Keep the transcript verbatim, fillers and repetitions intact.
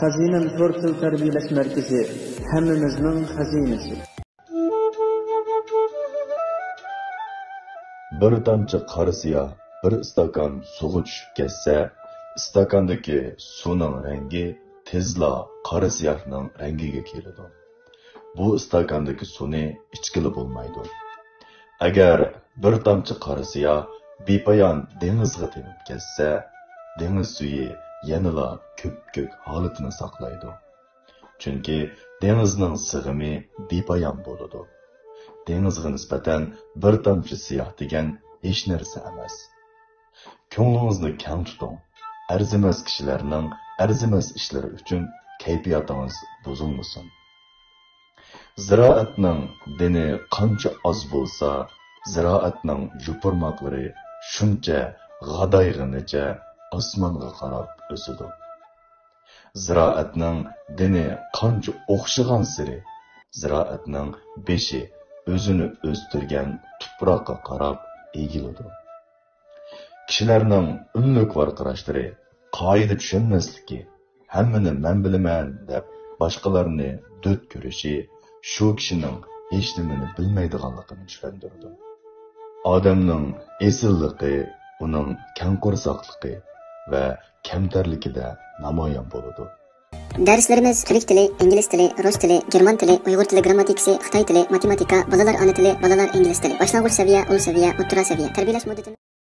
خەزىنەم تور تىل تەربىيەلەش مەركىزى، ھەممىمىزنىڭ خەزىنىسى. بىر تامچە قارا سىياھ بىر ئىستاكان سۇغا چۈشۈپ كەتسە، ئىستاكاندىكى سۇنىڭ رەڭگى تېزلا قارا سىياھنىڭ رەڭگىگە كېلىدۇ. بۇ ئىستاكاندىكى سۇنى ئىچكىلى بولمايدۇ. ئەگەر بىر تامچە قارا سىياھ بىپايان دېڭىزغا تېمىپ كەتسە، دېڭىز سۈيى يەنىلا كۆپكۆك ھالىتىنى ساقلايدۇ. چۈنكى دېڭىزنىڭ سىغىمى بىپايان بولىدۇ. دېڭىزغا نىسبەتەن بىر تامچە سىياھ دېگەن ھېچ نەرسە ئەمەس. كۆڭلىڭىزنى كەڭ تۇتۇڭ. ئەرزىمەس كىشىلەرنىڭ ئەرزىمەس ئىشلىرى ئۈچۈن كەيپىياتىڭىز بۇزۇلمىسۇن. زىرائەتنىڭ دېنى قانچە ئاز بولسا، زىرائەتنىڭ يوپۇرماقلىرى شۇنچە غادايغىنىچە ئاسمانغا قاراپ ئۆسىدۇ. زىرائەتنىڭ دېنى قانچە ئوخشىغانسېرى، زىرائەتنىڭ بېشى ئۆزىنى ئۆستۈرگەن تۇپراققا قاراپ ئېگىلىدۇ. كىشىلەرنىڭ ئۈنلۈك ۋارقىراشلىرى، قائىدە چۈشەنمەسلىكى، ھەممىنى مەن بىلىمەن دەپ باشقىلارنى دۆت كۆرۈشى شۇ كىشىنىڭ ھېچنېمىنى بىلمەيدىغانلىقىنى چۈشەندۈرىدۇ. ئادەمنىڭ ئېسىللىقى ئۇنىڭ كەڭ قورساقلىقى ۋە كەمتەرلىكىدە نامايان بولىدۇ. دەرسلىرىمىز تۈرك تىلى، ئىنگلىز تىلى، رۇس تىلى، گېرمان تىلى، ئۇيغۇر تىلى گىرامماتىكىسى، خىتاي تىلى، ماتېماتىكا، بالىلار ئانا تىلى، بالىلار ئىنگلىز تىلى، باشلانغۇچ سەۋىيە، ئۇل سەۋىيە، ئوتتۇرا سەۋىيە. تەربىيەلەش مۇددىتىمىز